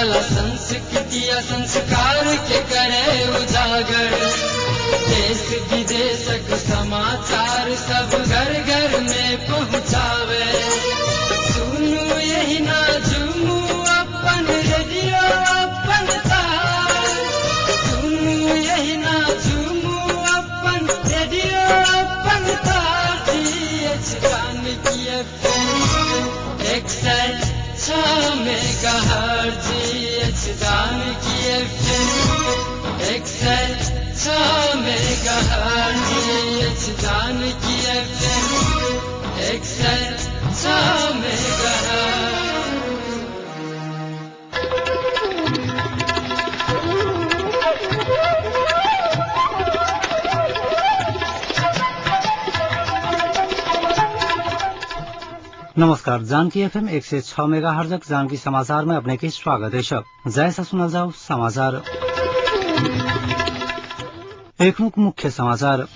कला संस्कृति आ संस्कार के करे उजागर। देश विदेशक समाचार सब घर घर में पहुँचावे। सुनू यही ना झूमू अपन रेडियो अपन तार। सुनू यही ना झूमू अपन रेडियो अपन तार। Janki FM 106 megahertz. Janki FM 106 megahertz. Janki FM 106 megahertz. नमस्कार, जानकी एफएम 106 मेगाहर्ट्ज जानकी समाचार में अपने के स्वागत है। जय सुनल जाओ समाचार। एखनुक मुख्य समाचार।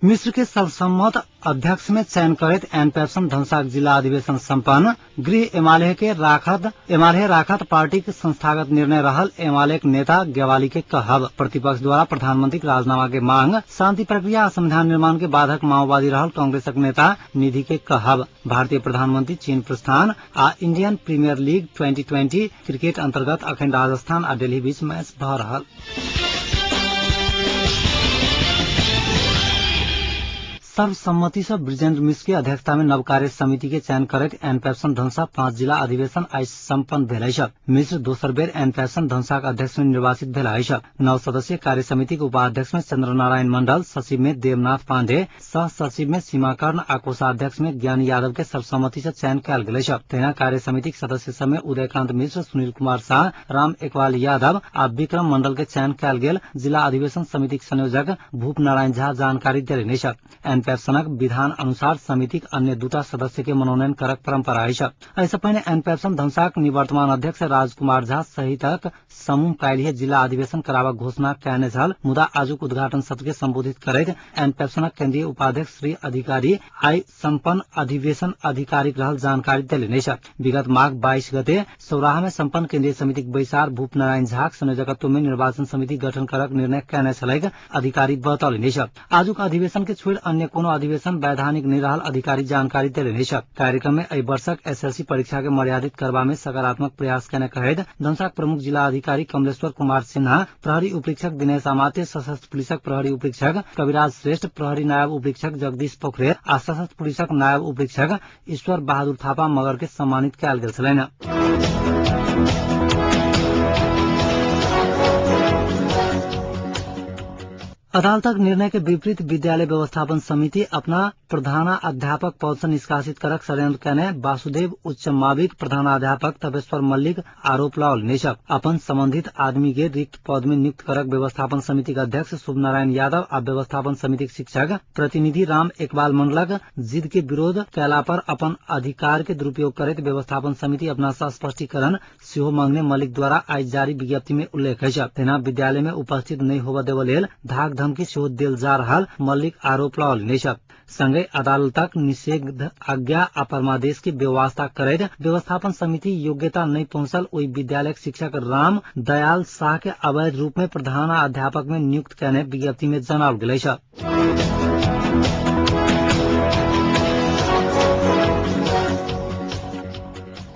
मिश्र के सर्वसम्मत अध्यक्ष में चयन करैत एनपेप्सन धनसाक जिला अधिवेशन सम्पन्न। गृह एमाले के राखत पार्टी के संस्थागत निर्णय रहल एमाले के नेता गेवाली के कहब। प्रतिपक्ष द्वारा प्रधानमंत्री के राजीनामा के मांग। शांति प्रक्रिया संविधान निर्माण के बाधक माओवादी रहल कांग्रेसक नेता निधि के कहब। भारतीय प्रधानमंत्री चीन प्रस्थान आ इंडियन प्रीमियर लीग 2020 क्रिकेट अंतर्गत अखन राजस्थान आ दिल्ली बीच मैच भ रहल। सर्वसम्मति से ब्रिजेन्द्र मिश्र के अध्यक्षता में नव कार्य समिति के चयन करैत एनपेप्सन धनसा 5 जिला अधिवेशन आइ सम्पन्न भेल अछि। मिश्र दोसर बेर एनपेप्सन धनसाक अध्यक्ष में निर्वाचित भेल अछि। 9 सदस्यीय कार्य समिति के उपाध्यक्ष में चंद्रनारायण मंडल, सचिव में देवनाथ पांडे, सह सचिव में सीमा कर्ण आ कोषाध्यक्ष में ज्ञानी यादव के सर्वसम्मति से चयन कयल गेल अछि। तहिना कार्य समिति के सदस्य सब में उदयकांत मिश्र, सुनील कुमार शाह, राम एकवाल यादव आ विक्रम मंडल के चयन कयल गेल जिला अधिवेशन समिति के संयोजक भूप नारायण झा जानकारी देलनि अछि। एनपेप्सनक विधान अनुसार समितिक अन्य दूटा सदस्य के मनोनयन करक परंपरा अछि। एहिसँ पहिने एनपेप्सन धनसाक निवर्तमान अध्यक्ष राजकुमार झा सहितक समूह काल्हि जिला अधिवेशन कराबक घोषणा कयने छल। मुदा आजुक उद्घाटन सत्र के संबोधित करैत एनपेप्सनक केंद्रीय उपाध्यक्ष श्री अधिकारी आइ सम्पन्न अधिवेशन आधिकारिक रहल जानकारी देलनि अछि। विगत माघ 22 गते सौराहा में सम्पन्न केंद्रीय समितिक बैसार भूप नारायण झाक संयोजकत्व में निर्वाचन समिति गठन करक निर्णय कयने छलैक अधिकारी बतौलनि अछि। आजुक अधिवेशन के छोड़ि अन्य कोनो अधिवेशन वैधानिक नहि रहल अधिकारी जानकारी देलनि अछि। कार्यक्रम में एहि वर्षक एसएलसी परीक्षा के मर्यादित करबा में सकारात्मक प्रयास केने कहैत धनसाक प्रमुख जिला अधिकारी कमलेश्वर कुमार सिन्हा, प्रहरी उपरीक्षक दिनेश अमात्य, सशस्त्र पुलिसक प्रहरी उपरीक्षक कविराज श्रेष्ठ, प्रहरी नायब उपरीक्षक जगदीश पोखरेल आ सशस्त्र पुलिसक नायब उपरीक्षक ईश्वर बहादुर थापा मगर के सम्मानित कयल गेल छलनि। अदालतक निर्णय के विपरीत विद्यालय व्यवस्थापन समिति अपना प्रधानाध्यापक पद से निष्कासित करक षड्यंत्र केने वासुदेव उच्च माविक प्रधानाध्यापक तपेश्वर मल्लिक आरोप लगौलनि अछि। अपन संबंधित आदमी के रिक्त पद में नियुक्त करक व्यवस्थापन समिति के अध्यक्ष शुभ नारायण यादव आ व्यवस्थापन समिति के शिक्षक प्रतिनिधि राम एकबाल मंडलक जिद के विरोध कयला पर अपन अधिकार के दुरुपयोग करैत व्यवस्थापन समिति अपना सँ स्पष्टीकरण सेहो मांगने मल्लिक द्वारा आइ जारी विज्ञप्ति में उल्लेख अछि। तहिना विद्यालय में उपस्थित नहि होबय देबय लेल धाक धमकी सेहो देल जा रहल मल्लिक आरोप लगौलनि अछि। संगहि अदालतक निषेध आज्ञा आ परमादेश के व्यवस्था करैत व्यवस्थापन समिति योग्यता नहि पहुंचल ओहि विद्यालयक शिक्षक राम दयाल शाह के अवैध रूप में प्रधानाध्यापक में नियुक्त कयने विज्ञप्ति में जनाओल गेल अछि।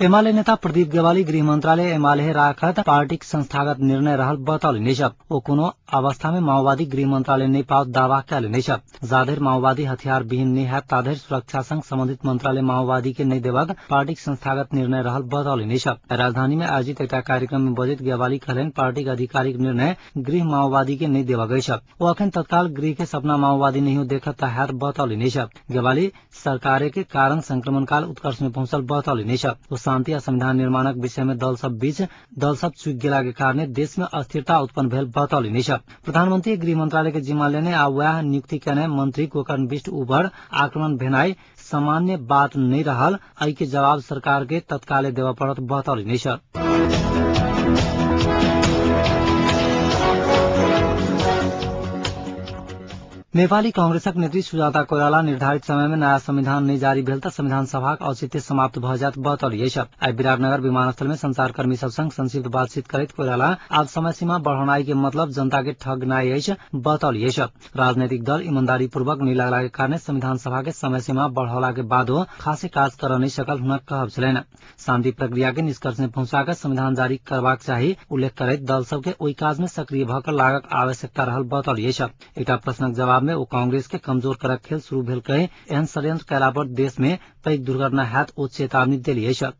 एमाले नेता प्रदीप गेवाली गृह मंत्रालय एमाले राखत पार्टीक संस्थागत निर्णय रहल बतौलनि अछि। ओ कोनो अवस्था में माओवादी गृह मंत्रालय नहि पाओत दावा कयलनि अछि। जाधरि माओवादी हथियार विहीन नहि हैत ताधरि सुरक्षा संग संबंधित मंत्रालय माओवादी के नहि देबाक पार्टीक संस्थागत निर्णय रहल बतौलनि अछि। राजधानी में आयोजित एकटा कार्यक्रम में बजैत गेवाली कहलनि पार्टीक आधिकारिक निर्णय गृह माओवादी के नहि देबाक अछि। ओ अखन तत्काल गृह के सपना माओवादी नहियो देखत त हैत बतौलनि अछि। गेवाली सरकारे के कारण संक्रमण काल उत्कर्ष में पहुंचल बतौलनि अछि। शांति आ संविधान निर्माणक विषय में दल सब चूक गेला के कारण देश में अस्थिरता उत्पन्न भेल बतौलनि अछि। प्रधानमंत्री गृह मंत्रालय के जिम्मा लेने आ वएह नियुक्ति केने मंत्री गोकर्ण बिष्ट ऊपर आक्रमण भेनाई सामान्य बात नहीं रहल, एहि के जवाब सरकार के तत्काले देबय पड़त बतौलनि अछि। नेपाली कांग्रेसक नेत्री सुजाता कोइराला निर्धारित समय में नया संविधान नहि जारी भेल तऽ संविधान सभाक औचित्य समाप्त भऽ जायत बतौली अछि। आइ विराटनगर विमानस्थल में संचारकर्मी सब संग संक्षिप्त बातचीत करैत कोइराला आब समय सीमा बढ़ौनाई के मतलब जनता के ठगनाई अछि बतौली अछि। राजनैतिक दल ईमानदारी पूर्वक नहि लगला के कारणे संविधान सभा के समय सीमा बढ़ौला के बादो खासे काज करऽ नहि सकल हुनक कहब छलनि। शांति प्रक्रिया के निष्कर्ष में पहुंचा कऽ संविधान जारी करबाक चाही उल्लेख करैत दल सबके ओहि काज में सक्रिय भऽ कऽ लागक आवश्यकता रहल बतौली अछि। एकटा प्रश्नक जवाब में ओ कांग्रेस के कमजोर करक खेल शुरू भेल कहि एहन षड्यंत्र कयला पर देश में पैघ दुर्घटना हैत ओ चेतावनी देली अछि।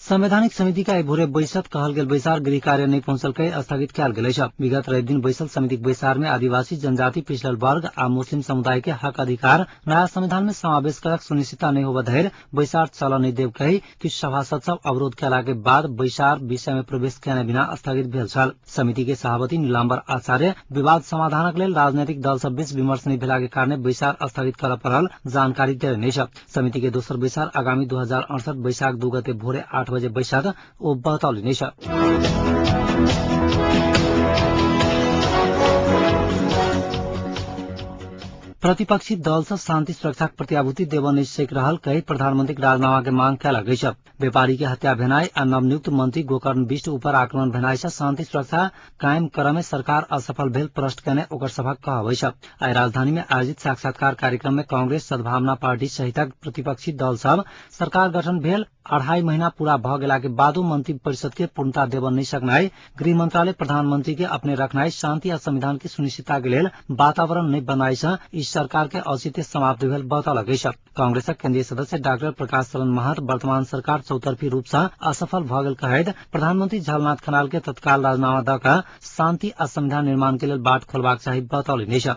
संवैधानिक समिति का भोरे बैसत कहल गेल बैसार गृह कार्य नहि पहुंचल कहि स्थगित कयल गेल अछि। विगत रवि दिन बैसल समितिक बैसार में आदिवासी, जनजाति, पिछड़ल वर्ग आ मुस्लिम समुदाय के हक अधिकार नया संविधान में समावेश करक सुनिश्चितता नहि होबय धरि बैसार चलऽ नहि देब कहि किछु सभासद सब अवरोध कयला के बाद बैसार विषय में प्रवेश कयने बिना स्थगित भेल छल। समिति के सभापति नीलाम्बर आचार्य विवाद समाधानक लेल राजनैतिक दल सब बीच विमर्श नहि भेला के कारणे बैसार स्थगित करऽ पड़ल जानकारी देलनि अछि। समिति के दोसर बैसार आगामी 2068 वैशाख 2 गते भोरे 8 बजे बैसार ओ बतौलनि अछि। प्रतिपक्षी दल सब शांति सुरक्षाक प्रत्याभूति देबऽ नहि सकि रहल कहि प्रधानमंत्रीक राजीनामा के मांग कयलक अछि। व्यापारी के हत्या भेनाइ आ नवनियुक्त मंत्री गोकर्ण बिष्ट ऊपर आक्रमण भेनाइ सँ शांति सुरक्षा कायम करऽ मे सरकार असफल भेल प्रश्न कयने ओकर सभक कहब अछि। आइ राजधानी में आयोजित साक्षात्कार कार्यक्रम में कांग्रेस, सद्भावना पार्टी सहितक प्रतिपक्षी दल सब सरकार गठन भेल 2.5 महीना पूरा भऽ गेला के बादो मंत्री परिषद के पूर्णता देबऽ नहि सकनाइ, गृह मंत्रालय प्रधानमंत्री के अपने रखनाइ, शांति आ संविधान के सुनिश्चितता के लेल वातावरण नहि बनाइ सँ ई सरकार के औचित्य समाप्त भेल बतौलक अछि। कांग्रेसक केंद्रीय सदस्य डॉक्टर प्रकाश शरण महत वर्तमान सरकार चौतर्फी रूप सँ असफल भऽ गेल कहैत प्रधानमंत्री झलनाथ खनाल के तत्काल राजीनामा दऽ कऽ शांति आ संविधान निर्माण के लेल बाट खोलबाक चाही बतौलनि अछि।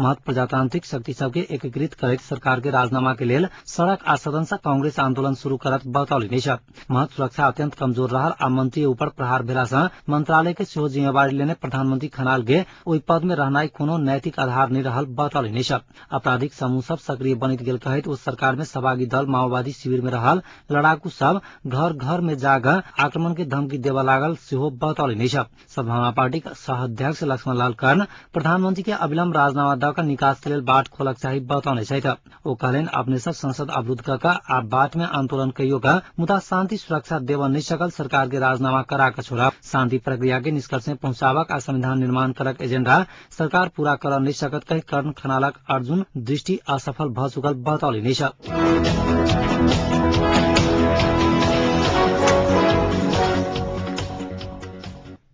महत प्रजातांत्रिक शक्ति सबके एकीकृत करैत सरकार के राजीनामा के लेल सड़क आ सदन सँ कांग्रेस आंदोलन शुरू करत बतौलनि अछि। महत सुरक्षा अत्यंत कमजोर रहल आ मंत्री ऊपर प्रहार भेला सँ मंत्रालय के सेहो जिम्मेवारी लेने प्रधानमंत्री खनाल के ओहि पद में रहनाइ कोनो नैतिक आधार नहि रहल बतौलनि अछि। आपराधिक समूह सब सक्रिय बनित गेल कहैत ओ सरकार में सहभागी दल माओवादी शिविर में रहल लड़ाकू सब घर घर में जाग आक्रमण के धमकी देबऽ लागल सेहो बतौलनि अछि। सद्भावना पार्टीक सह अध्यक्ष लक्ष्मण लाल कर्ण प्रधानमंत्री के अविलंब राजीनामा दऽ कऽ निकास के लेल बाट खोलक चाही बतौने छथि। ओ कहलनि अपने सब संसद अवरुद्ध कऽ कऽ आ बाट में आंदोलन कइयो कऽ मुदा शांति सुरक्षा देबऽ नहि सकल सरकार के राजीनामा करा कऽ छोड़ब। शांति प्रक्रिया के निष्कर्ष में पहुंचाबक आ संविधान निर्माण करक एजेंडा सरकार पूरा करऽ नहि सकत कहि कर्ण खनालक अर्जुन दृष्टि असफल भऽ चुकल बतौलनि अछि।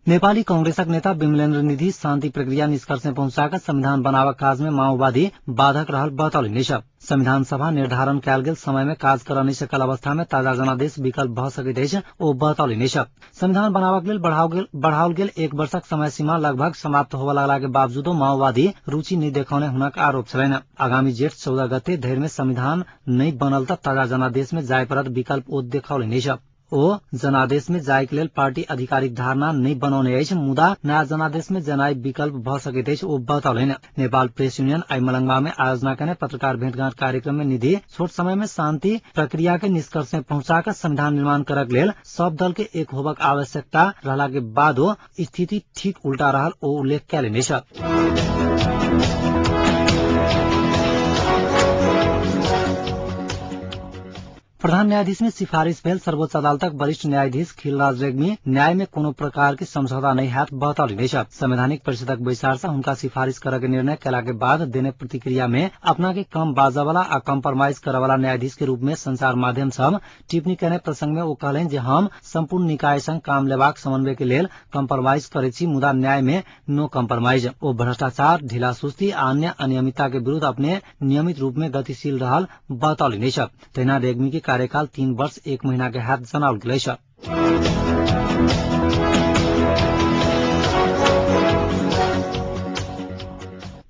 नेपाली कांग्रेसक नेता विमलेन्द्र निधि शांति प्रक्रिया निष्कर्ष में पहुंचाकर संविधान बनावक काज में माओवादी बाधक रहल बतौलनि अछि। संविधान सभा निर्धारण कयल गेल समय में काज करऽ नहि सकल अवस्था में ताजा जनादेश विकल्प भऽ सकैत अछि ओ बतौलनि अछि। संविधान बनावक लेल बढ़ाओल गेल 1 वर्षक समय सीमा लगभग समाप्त होबऽ लगला के बावजूदो माओवादी रुचि नहि देखौने हुनक आरोप छलनि। आगामी जेठ 14 गते धरि में संविधान नहि बनल तऽ ताजा जनादेश में जाय पड़त विकल्प ओ देखौलनि अछि। ओ जनादेश में जाय के लेल पार्टी आधिकारिक धारणा नहि बनौने अछि मुदा नया जनादेश में जनाई विकल्प भऽ सकैत अछि ओ बतौलनि। नेपाल प्रेस यूनियन आइ मलंगवा में आयोजना कयने पत्रकार भेंटघाट कार्यक्रम में निधि छोट समय में शांति प्रक्रिया के निष्कर्ष में पहुंचा कऽ संविधान निर्माण करक लेल सब दल के एक होबक आवश्यकता रहला के बादो स्थिति ठीक उल्टा रहल ओ उल्लेख कयलनि अछि। प्रधान न्यायाधीश में सिफारिश भेल सर्वोच्च अदालतक वरिष्ठ न्यायाधीश खिलराज रेग्मी न्याय में कोनो प्रकार के समझौता नहि हैत बतौलनि अछि। संवैधानिक परिषदक बैसार से हुनका सिफारिश करऽ के निर्णय कयला के बाद देने प्रतिक्रिया में अपना के कम बाजऽ वाला आ कम्प्रोमाइज करऽ वाला न्यायाधीश के रूप में संचार माध्यम सब टिप्पणी कयने प्रसंग में ओ कहलनि जे हम संपूर्ण निकाय संग काम लेबाक समन्वय के लेल कम्प्रोमाइज करैत छी मुदा न्याय में नो कम्प्रोमाइज। ओ भ्रष्टाचार, ढीला सुस्ती आ अन्य अनियमितता के विरुद्ध अपने नियमित रूप में गतिशील रहल बतौलनि अछि। तहिना रेग्मी के कार्यकाल 3 वर्ष 1 महीना के हैत जनाओल गेल अछि।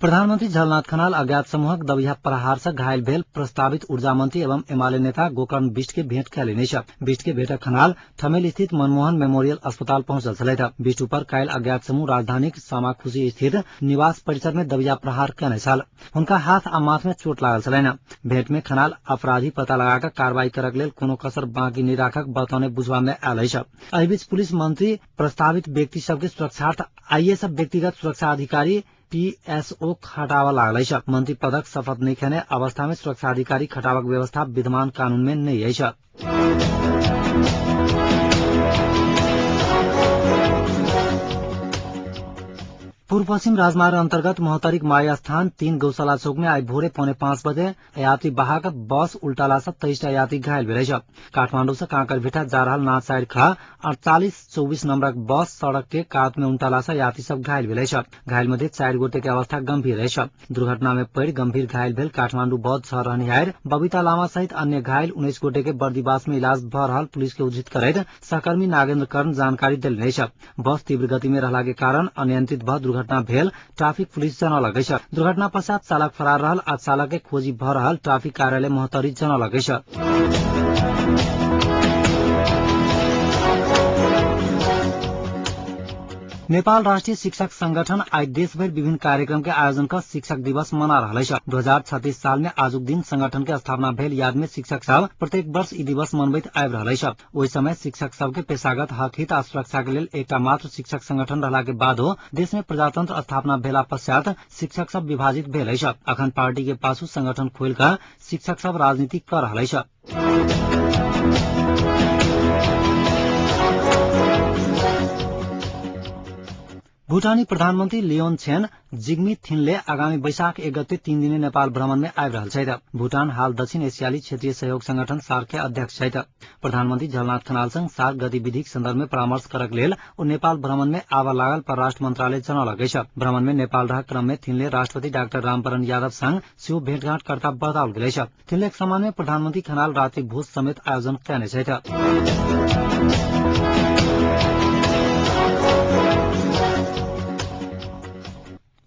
प्रधानमन्त्री झलनाथ खनाल अज्ञात समूहक दबिया प्रहार से घायल भेल प्रस्तावित ऊर्जा मंत्री एवं एमाले नेता गोकर्ण बिष्ट के भेंट कयलनि अछि। बिष्ट के भेटक खनाल ठमेल स्थित मनमोहन मेमोरियल अस्पताल पहुंचल छलथि। बिष्ट ऊपर काल्हि अज्ञात समूह राजधानीक सामाखुशी स्थित निवास परिसर में दबिया प्रहार कयने छल। हुनका हाथ आ माथ में चोट लागल छलनि। भेंट में खनाल अपराधी पता लगाकर कार्रवाई करक लेल कोनो कसर बाँकी नहि राखक बतौने बुझबा में आयल अछि। एहि बीच पुलिस मंत्री प्रस्तावित व्यक्ति सबके सुरक्षार्थ आइए सब व्यक्तिगत सुरक्षा अधिकारी पीएसओ खटावा लागल अछि। मंत्री पदक शपथ नहि खेने अवस्था में सुरक्षा अधिकारी खटावक व्यवस्था विद्यमान कानून में नहि अछि। पूर्व पश्चिम राजमार्ग अंतर्गत महोत्तरीक माया स्थान 3 गौशाला चौक में आई भोरे 4:45 बजे यात्री वाहक बस उल्टाला से 23 टा यात्री घायल भेल अछि। काठमांडू से कांकरभिठा जा रहल ना 4 ख 4824 नंबरक बस सड़क के कात में उल्टाला से यात्री सब घायल भेल अछि। घायल मध्ये 4 गोटे के अवस्था गंभीर अछि। दुर्घटना में पड़ि गंभीर घायल भेल काठमांडू बौद्ध शहर रहनिहार बबीता लामा सहित अन्य घायल 19 गोटे के बर्दिवास में इलाज भ रहल पुलिस के उचित करैत सहकर्मी नागेन्द्र कर्ण जानकारी देलनि अछि। बस तीव्र गति में रहला के कारण अनियंत्रित भ दुर्घटना भेल ट्राफिक पुलिस जनौलक अछि। दुर्घटना पश्चात चालक फरार रहल आ चालक के खोजी भ रहल ट्राफिक कार्यालय महोत्तरी जनौलक अछि। नेपाल राष्ट्रिय शिक्षक संगठन आई देशभरि विभिन्न कार्यक्रम के आयोजन कर शिक्षक दिवस मना रहल अछि। 2036 साल में आजुक दिन संगठन के स्थापना भेल याद में शिक्षक सब प्रत्येक वर्ष ई दिवस मनबैत आबि रहल अछि। ओहि समय शिक्षक सबके पेशागत हक हित आ सुरक्षा के लेल एकटा मात्र शिक्षक संगठन रहला के बादो देश में प्रजातंत्र स्थापना भेला पश्चात शिक्षक सब विभाजित भेल अछि। अखन पार्टी के पाछू संगठन खोलि कऽ शिक्षक सब राजनीति कर रहल अछि। भूटानी प्रधानमन्त्री लियोन छेन जिग्मी थिनले आगामी वैशाख 1 गते 3 दिने नेपाल भ्रमण में आबि रहल छथि। भूटान हाल दक्षिण एशियाली क्षेत्रीय सहयोग संगठन सार्क के अध्यक्ष छथि। प्रधानमन्त्री झलनाथ खनाल संग सार्क गतिविधिक संदर्भ में परामर्श करक लेल ओ नेपाल भ्रमण में आबऽ लागल परराष्ट्र मंत्रालय जनौलक अछि। भ्रमण में नेपाल रहक क्रम में थिनले राष्ट्रपति डाक्टर रामवरण यादव संग सेहो भेटघाट करता बताओल गेल अछि। थिनलेक सम्मान में प्रधानमन्त्री खनाल रात्रि भोज समेत आयोजन कयने छथि।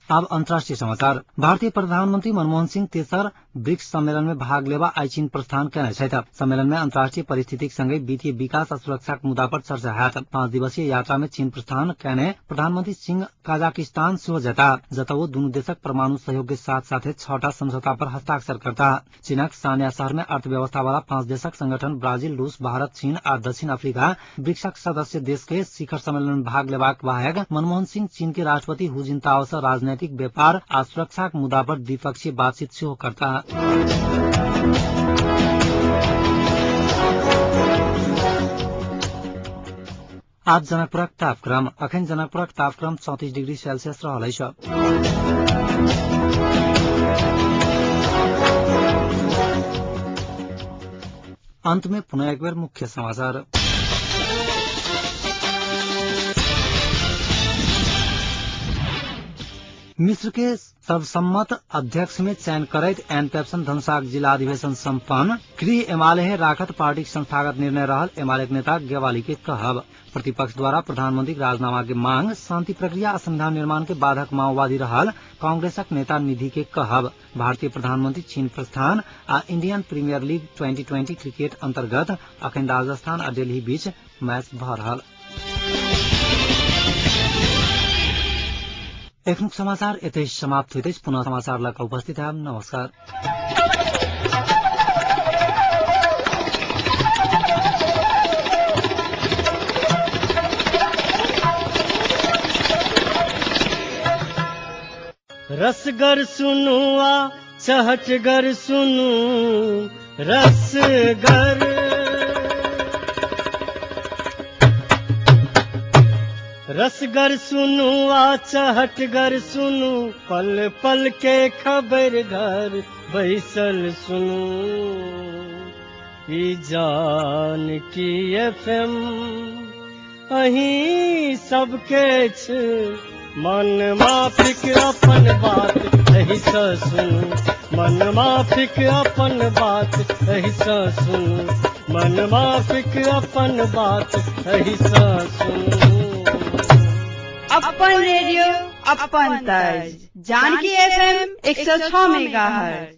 अब अंतर्राष्ट्रीय समाचार। भारतीय प्रधानमंत्री मनमोहन सिंह तेसर ब्रिक्स सम्मेलन में भाग लेवा आई चीन प्रस्थान कयने छथि। सम्मेलन में अंतर्राष्ट्रीय परिस्थितिक संगे वित्तीय विकास आ सुरक्षाक मुद्दा पर चर्चा होयत। 5 दिवसीय यात्रा में चीन प्रस्थान कयने प्रधानमंत्री सिंह कजाकिस्तान सेहो जेताह, जतऽ ओ दुनू देशक परमाणु सहयोग के साथ साथे 6टा समझौता पर हस्ताक्षर करताह। चीनक सान्या शहर में अर्थव्यवस्था वाला 5 देशक संगठन ब्राजील, रूस, भारत, चीन आ दक्षिण अफ्रीका ब्रिक्सक सदस्य देश के शिखर सम्मेलन में भाग लेबाक बाहेक मनमोहन सिंह चीन के राष्ट्रपति हु जिन्ताओ सँ राजनैतिक, व्यापार आ सुरक्षाक मुद्दा पर द्विपक्षीय बातचीत सेहो करताह। आज जनकपुरक तापक्रम। अखन जनकपुरक तापक्रम 34 डिग्री सेल्सियस रहल अछि। अंत में पुनः एक बेर मुख्य समाचार। मिश्र के सर्वसम्मत अध्यक्ष में चयन करैत एनपेप्सन धनुषाक जिला अधिवेशन सम्पन्न। गृह एमाले राखत पार्टीक संस्थागत निर्णय रहल एमाले नेता गेवाली के कहब। प्रतिपक्ष द्वारा प्रधानमंत्री राजीनामा के मांग शांति प्रक्रिया आ संविधान निर्माण के बाधक माओवादी रहल कांग्रेसक नेता निधि के कहब। भारतीय प्रधानमंत्री चीन प्रस्थान आ इंडियन प्रीमियर लीग 2020 क्रिकेट अंतर्गत अखन राजस्थान आ दिल्ली बीच मैच भ रहल। एखनुक समाचार एतै समाप्त होइत अछि। पुनः समाचार लऽ कऽ उपस्थित हैब। नमस्कार। रसगर सुनु आ चहटगर सुनु रसगर, रसगर सुनु आ चहटगर सुनु, पल पल के खबर घर बैसल सुनु। ई जानकी एफएम अहीं सबके छै, मन माफिक अपन बात एहि सँ सुनु, मन माफिक अपन बात एहि सँ सुनु, मन माफिक अपन बात एहि सँ सुनु। अपन रेडियो अपन तर्ज। Janki FM 106 megahertz.